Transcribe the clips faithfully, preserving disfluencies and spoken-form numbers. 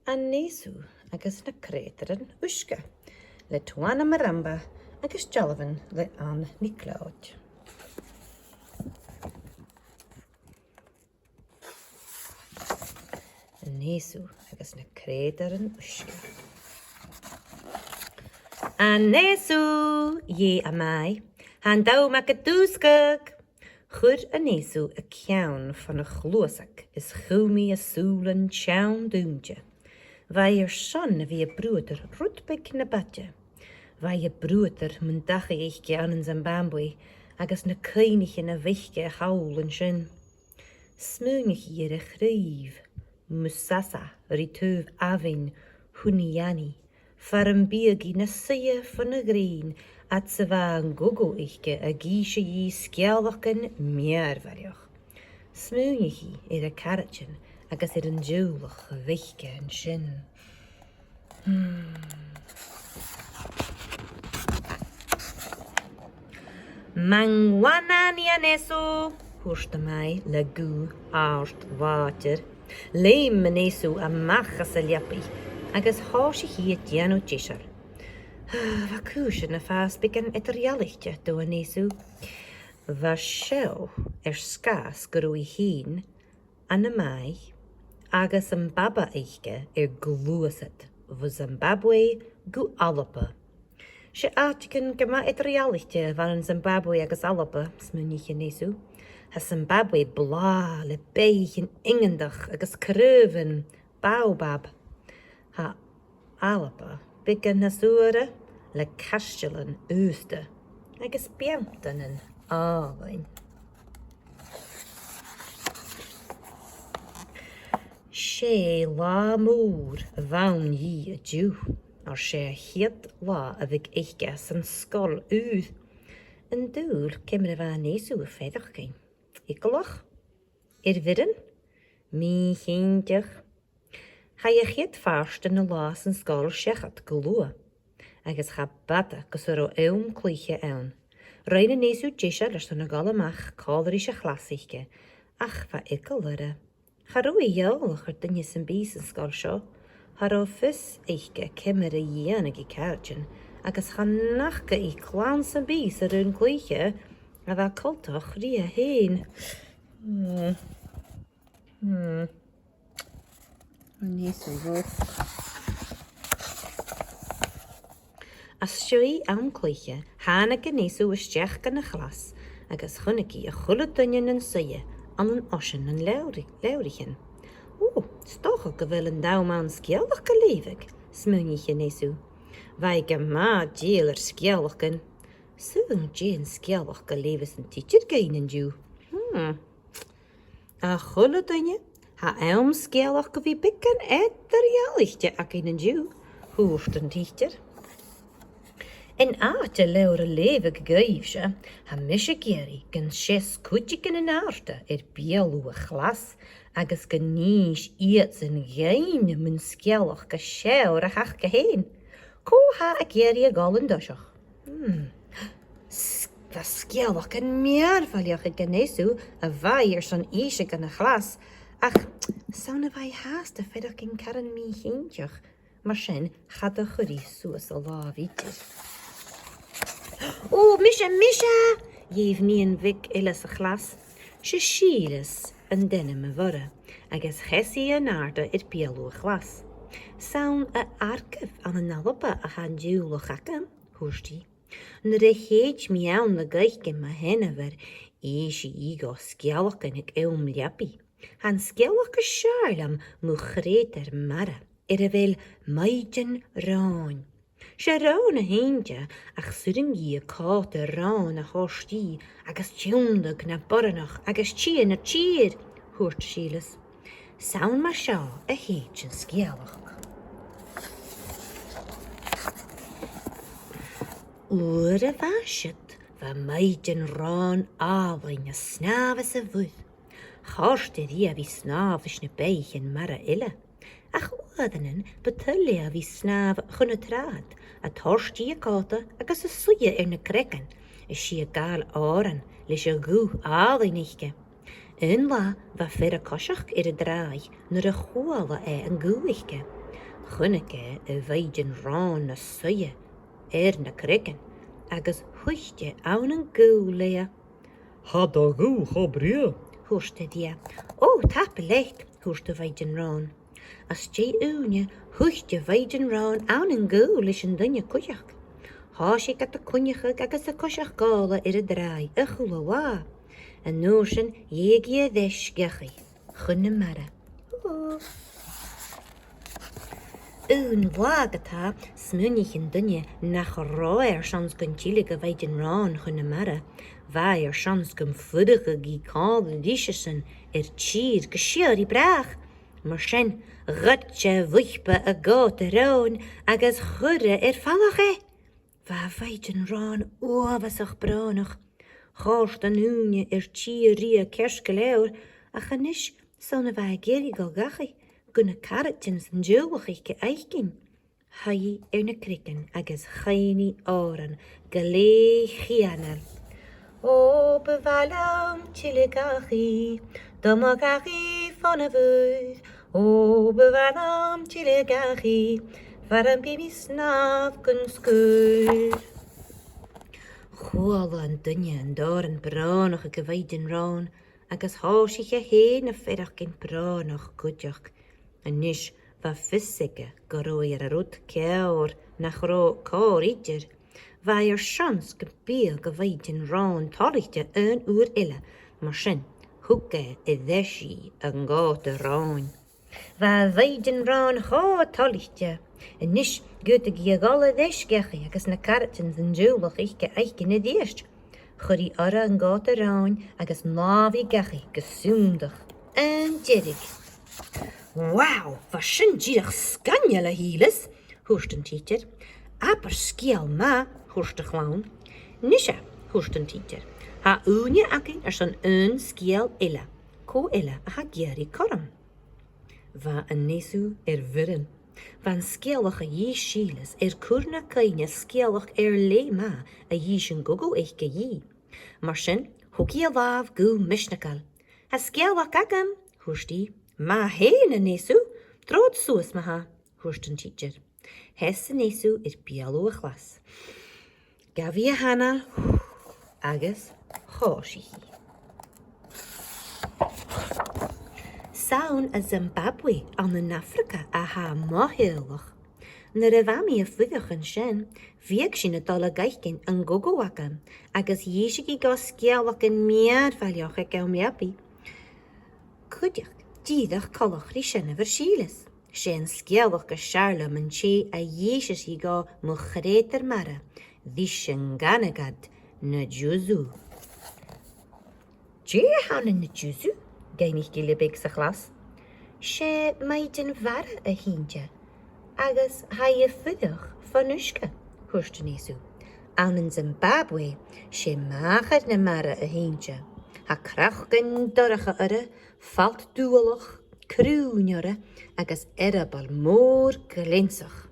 An Naosù agus na Creutairean Uisge, le Tawana Maramba agus dealbhan le Anne Nicleòid. An Naosù agus na Creutairean Uisge. An Naosù, dh'èigh a màthair, tha an t-àm agad dùsgadh. Chuir an Naosù a ceann fon a' chluasag is chùm i a sùilean teann dùinte. Bha i airson a bhith a' bruadar rud beag na b' fhaide. Bha i a' bruadar mun dachaigh aice ann an Zimbabwe agus na cuimhneachain a bh' aice thall an sin. Smaoinich i air a' chraobh, Musasa, ri taobh abhainn Huniani, far am biodh i na suidhe fon a' ghrèin, fhad 's a bha an gogo aice ag innse dhi sgeulachdan mìorbhaileach. Smaoinich i air a caraidean agus air an teaghlach a bh' aice an sin. Hmm. Mangwana ni anesu, thuirt a màthair le guth àrd làidir. Leum an Naosù a-mach às a leabaidh, agus thòisich i a' dèanamh deiseil. Bha cùisean a' fàs beagan eadar-dhealaichte do Naosù. Bha seo air sgàth 's gun robh i fhèin, an a màthair, agus am baba aice air gluasad bho Zimbabwe gu Alba. 'S e àiteigin gu math eadar-dhealaichte a bh' ann an Zimbabwe agus Alba, smaoinich an Naosù. Tha Zimbabwe blàth le beathaichean iongantach agus craobhan baobab. Tha Alba beagan nas fhuaire le caistealan aosta agus beanntan àlainn. 'S e latha mòr a bh' ann dhi an-diugh, oir 's e a' chiad latha a bhiodh aice san sgoil ùr. An dùil ciamar a bha Naosù a' faireachdainn? Eagalach? Air bhioran? Mì-chinnteach. Chaidh a' chiad phàirt den latha san sgoil seachad gu luath, agus cha b' fhada gus an robh àm cluiche ann. Rinn an Naosù deiseil airson a dhol a-mach còmhla ris a' chlas aice, ach bha eagal oirre. Cha robh i eòlach air duine sam bith san sgoil seo. Cha robh fios aice ciamar a dhèanadh i caraidean, agus chan fhaca i clann sam bith san raon cluiche a bha coltach rithe fhèin. Hmm. Hmm. An Naosù bhochd. Às dèidh àm cluiche, thàinig an Naosù a-steach dhan a' chlas agus chunnaic i a h-uile duine nan suidhe ann an oisean nan leabhrai-, leabhraichean. Ò, 's dòcha gu bheil an t-àm ann sgeulachd a leughadh, smaoinich an Naosù. Bha i gu math dèidheil air sgeulachdan. Saoil dè an sgeulachd a leugh an tidsear dhuinn an-diugh? Hmm. A h-uile duine, tha àm sgeulachd gu bhith beagan eadar-dhealaichte againn an-diugh, thuirt an tidsear. In àite leabhar a leughadh dhuibhse, tha mise ag iarraidh gun seas cuideigin an-àirde air beulaibh a' chlas agus gun innis iadsan dhuinn mun sgeulachd as fheàrr a th' aca fhèin. Cò tha ag iarraidh a dhol an toiseach? Hmm. S-, bha sgeulachdan mìorbhaileach aig an Naosù a bha i airson innse dhan a' chlas, ach 's ann a bha i fhathast a' faireachdainn caran mì-chinnteach, mar sin cha do chuir i suas a làmh idir. Ò, mise, mise! dh'èigh nighean bheag eile sa chlas. 'S e Sìleas an t-ainm a bh' oirre, agus sheas i an-àirde air beulaibh a' chlas. 'S ann à Arcaibh ann an Alba a tha an teaghlach agam, thuirt i. Nuair a thèid mi ann le gaisgean mo sheanmhar, innsidh i dhomh sgeulachdan aig àm leabaidh. Tha an sgeulachd as fheàrr leam mu chreutair mara, air a bheil Maighdeann Ròin. 'S e ròn a th' innte, ach 's urrainn dhi a còta ròin a thoirt dhi, agus tionndadh na boireannach agus tighinn air tìr, thuirt Sìleas. 'S ann mar seo a thèid an sgeulachd. Uair a bha siud, bha Maighdeann Ròin àlainn a' snàmh sa mhuir. Chòrd e rithe a bhith a' snàmh leis na beathaichean mara eile. Ach uaireannan bu toil leatha a bhith a' snàmh chun an t-sràid, a' toirt dhi a còta agus a' suidhe air na creagan, is i a' gabhail òran leis a' ghuth àlainn aice. Aon latha bha fear a' coiseachd air an tràigh nuair a chuala e an guth aice. Chunnaic e a' mhaighdeann-ròin a' suidhe air na creagan agus thuit e ann an gaol leatha. "Tha do ghuth cho brèagha," thuirt e rithe. "Ò, tapadh leat," thuirt a' mhaighdeann-ròin. Às dèidh ùine, thuit a' mhaighdeann-ròin ann an gaol leis an duine cuideachd. Thòisich iad a' coinneachadh agus a' coiseachd còmhla air an tràigh a h-uile latha. An uair sin, dh'eug i air ais dhachaigh chun na mara. Aon latha ge-tà, smaoinich an duine nach robh e airson gun tilleadh a' mhaighdeann-ròin chun na mara. Bha e airson gum fuiricheadh i còmhla ris-san air tìr gu sìorraidh bràth. Mar sin, ghoid e a' bhuipe a' chòta-ròin agus chuir e air falach e. Bha a' mhaighdeann-ròin uabhasach brònach. Chòrd an ùine air tìr-rìgh ceart gu leòr, ach a-nis, 's ann a bha e ag iarraidh a dhol dhachaigh gu na caraidean 's an teaghlach aice fhaicinn. Shuidh i air na creagan agus sheinn i òran glè chianail. "Ò, bu mhath leam tilleadh dhachaigh, do mo dhachaigh fon a' mhuir. Ò, bu mhath leam tilleadh dhachaigh, far am bi mi snàmh gun sgur." Chuala an duine an t-òran brònach aig a' mhaighdeann-ròin, agus thòisich e fhèin a' faireachdainn brònach cuideachd. A-nis, bha fios aige gun robh e air an rud ceàrr nach robh còir idir. Bha e airson gum biodh a' mhaighdeann-ròin toilichte aon uair eile, mar sin, thug e air ais i an còta-ròin. Bha a' mhaighdeann-ròin cho toilichte. A-nis, dh'fhaodadh i a dhol air ais dhachaigh agus na caraidean 's an teaghlach aice fhaicinn a-rithist. Chuir i oirre an còta-ròin agus shnàmh i dhachaigh gu sunndach. An deireadh. "Wow, bha sin dìreach sgoinneil, a Shìleas," thuirt an tidsear. "Abair sgeul math," thuirt a' chlann. "Nise," thuirt an tidsear, "tha ùine againn airson aon sgeul eile. Cò eile a tha ag iarraidh cothrom?" Bha Anesu air bhioran. Bha an sgeulachd a dh'inns Sìleas air cur na cuimhne sgeulachd air leth math a dh'inns an gogo aice dhi. Mar sin, thog i a làmh gu misneachail. "Tha sgeulachd agam," thuirt i. "Math fhèin, Anesu, trobhad suas ma-thà," thuirt an tidsear. Sheas Anesu air beulaibh a' chlas. Ghabh i a h-anail agus thòisich i. 'S ann à Zimbabwe ann an Afraga a tha mo theaghlach. Nuair a bha mi a' fuireach an sin, bhiodh sinn a' dol a dh'fhaicinn an gogo agam, agus dh'innseadh i dhomh sgeulachdan mìorbhaileach aig àm leabaidh. Cuideachd, dìreach coltach ri seanmhair Shìleas. 'S e an sgeulachd as fheàrr leam an tè a dh'innseas i dhomh mu chreutair mara, ris an canadh iad Njuzu. "Dè th' ann an Njuzu?" dh'fhaighnich gille beag sa chlas. "'S e maighdeann-mhara a th' innte, agus tha i a' fuireach fon uisge," thuirt Anesu. "Ann an Zimbabwe, 's e màthair na mara a th' innte. Tha craiceann dorcha oirre, falt dualach, crùn oirre, agus earball mòr gleansach."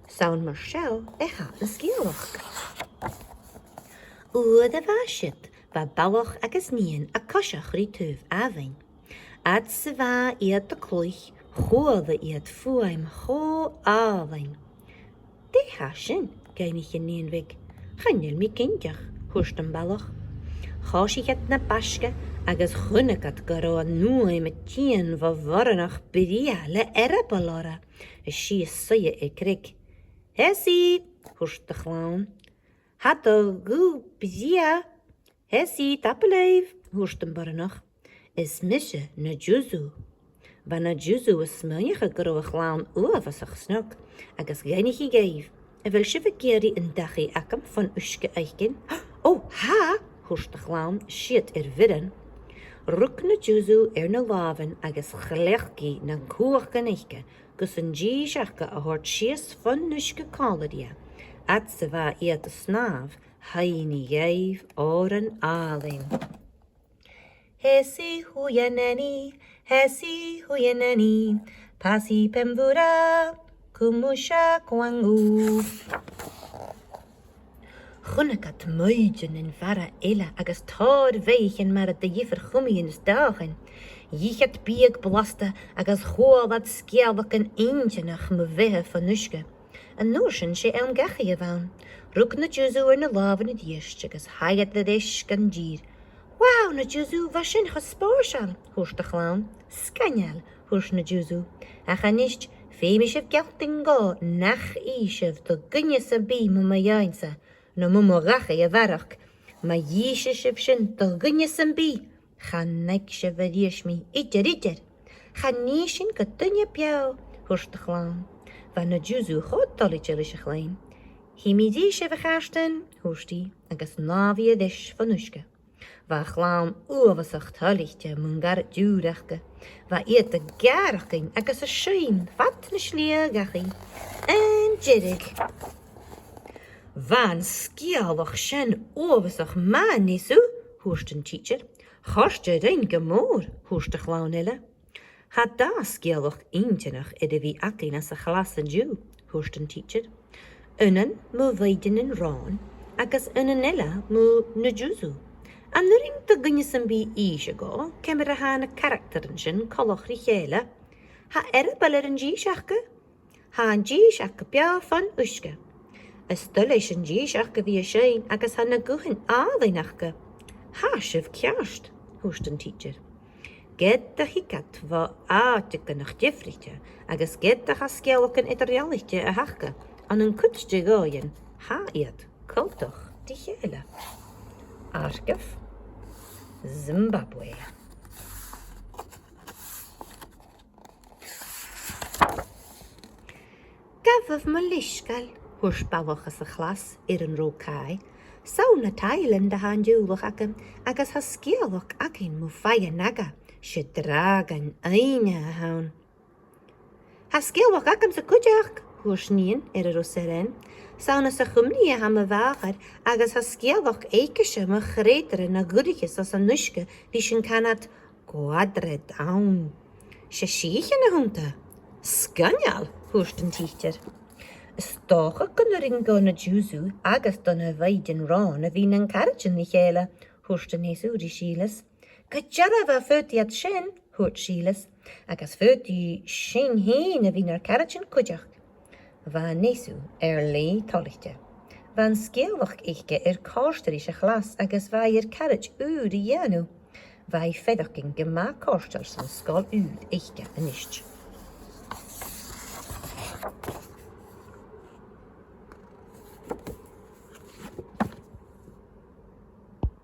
'S ann mar seo a tha an sgeulachd. Uair a bha siud, bha balach agus nighean a' coiseachd ri taobh abhainn. Fhad 's a bha iad a' cluich, chuala iad fuaim cho àlainn. "Dè tha sin?" dh'fhaighnich an nighean bheag. "Chan eil mi cinnteach," thuirt am balach. Choisich iad na b' fhaisge agus chunnaic iad gun robh an fhuaim a' tighinn bho bhoireannach brèagha le earball oirre, a' sìos soithidh air creag. "Theasaidh!" thuirt a' chlann. "Tha do ghuth brèagha!" "Theasaidh, tapadh leibh!" thuirt am boireannach. "Is mise Njuzu." Bha Njuzu a' smaoineachadh gun robh a' chlann uabhasach snog, agus dh'fhaighnich i dhaibh, "A bheil sibh ag iarraidh an dachaigh agam fon uisge fhaicinn?" "Ò, tha!" thuirt a' chlann, siud air bhioran. Rug Njuzu air na làmhan agus chleachd i nan cumhachdan aice gus an dithis aca a thoirt sìos fon uisge còmhla rithe. Fhad 's a bha iad a' snàmh, sheinn i dhaibh òran àlainn. "Hesi huyanani, hesi huyanani, pasi pemvura, kumusha kwangu." Chunnaic iad maighdeannan-mara eile agus tòrr bheathaichean-mara de dhiofar chumaidhean is dòighean. Dh'ith iad biadh blasta agus chuala iad sgeulachdan inntinneach mu bheatha fon uisge. An uair sin 's e àm dhachaigh a bh' ann. Rug na Juzu air na làmhan a-rithist agus chaidh iad air ais dhan tìr. "Wow, na Juzu, bha sin cho spòrsail," thuirt a' chlann. "Sgoinneil," thuirt na Juzu. "Ach a-nis, feumaidh sibh gealltainn dhomh nach ith sibh do dhuine sam bith mu mo dheidhinn-sa, no mu mo dhachaigh a bharrachd. Ma dh'itheas sibh sin do dhuine sam bith, chan fhaic sibh a-rithist mi idir, idir. Chan innis sinn gu duine beò," thuirt a' chlann. Bha na Juzu cho toilichte leis a' chloinn. "Chì mi a-rithist sibh, a chàirdean," thuirt i, agus shnàmh i air ais fon uisge. Bha a' chlann uabhasach toilichte mun garaid ùr aca. Bha iad a' gàireachdainn agus a' seinn fad na slighe dhachaigh. An deireadh. "Bha an sgeulachd sin uabhasach math, a Neasù," thuirt an tidsear. "Chòrd e rinn gu mòr," thuirt a' chlann eile. "Tha dà sgeulachd inntinneach air a bhith againn anns a' chlas an-diugh," thuirt an tidsear. "Aonan mu mhaighdeann an ròin agus aonan eile mu na Juzu. An urrainn do dhuine sam bith innse dhomh ciamar a tha na caractaran sin coltach ri chèile? Tha earball air an dithis aca. Tha an dithis aca beò fon uisge. Is toil leis an dithis aca a bhith a' seinn agus tha na guthan àlainn aca." "Tha sibh ceart," thuirt an tidsear. "Ged a thig iad bho àiteachan diofraichte agus ged a tha sgeulachdan eadar-dhealaichte a th' aca, ann an cuid de dhòighean tha iad coltach ri chèile." Arcaibh, Zimbabwe. "Gabhaibh mo leisgeul," thuirt balach às a' chlas air an robh Kai. "'S ann à Thailand a tha an teaghlach agam agus tha sgeulachd againn mu Phaya Naga, 's e dràgon aibhne a th' ann." "Tha sgeulachd agamsa cuideachd," thuirt nighean air an robh Seren. "'S ann às a' Chuimrigh a tha mo mhàthair agus tha sgeulachd aicese mu chreutairean a dh'fhuiricheas às an uisge ris an canadh Quadrad ann. 'S e sìthichean a th' annta." "Sgoinneil," thuirt an tidsear. "Is dòcha gun urrainn dha na Juzu agus dha na maighdeann ròin a bhith nan caraidean ri chèile," thuirt an Neasù ri Sìleas. "Gu dearbh, faodaidh iad sin," thuirt Sìleas, "agus faodaidh sinn fhèin a bhith nar caraidean cuideachd." Bha an Neasù air leth toilichte. Bha an sgeulachd aice air còrdadh ris a' chlas agus bha i air caraid ùr a dhèanamh. Bha i a' faireachdainn gu math cofhurtail san sgoil ùr aice a-nis.